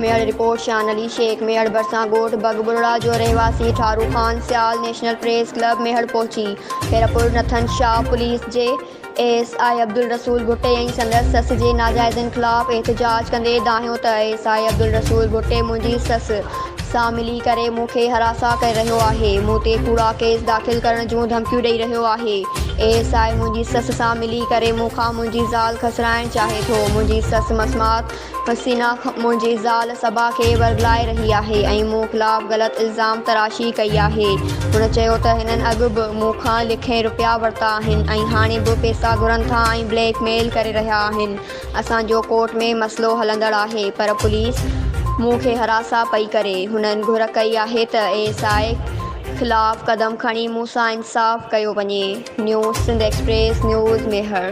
Mehar, report, شان علي شيخ، ميهڙ ڀرسان ڳوٺ بگ ٻرڙا جو رهواسي Tharu Khan Sial national press club Mehar پهچي خيرپور نٿن شاهه پوليس جي اي ايس I Abdul Rasool ڀٽي ۽ سندس سس جي ناجائزين خلاف احتجاج ڪندي دانهيو ته اي ايس I Abdul Rasool ڀٽي منهنجي سس سان ملي ڪري مون کي هراسان ڪري رهيو آهي، مون تي ڪوڙا ڪيس داخل ڪرڻ جون ڌمڪيون ڏئي رهيو آهي، اي ايس I منهنجي سس سان ملي ڪري مون کان منهنجي زال کسرائڻ چاهي ٿو، منهنجي سس مسمات حسينه منهنجي زال صبا کي ورغلائي رهي آهي ۽ مون خلاف غلط الزام تراشي ڪئي آهي، هن چيو ته هنن اڳ به مون کان لکين رپيا ورتا آهن ۽ هاڻي به پيسا گهرن ٿا ۽ بليڪ ميل ڪري رهيا آهن. اسان جو ڪورٽ ۾ مسئلو هلندڙ آهي پر پوليس مون کي هراسان پئي ڪري، هنن گهر ڪئي آهي ته اي ايس I خلاف قدم کڻي مون سان انصاف ڪيو وڃي، news Sindh express news Mehar.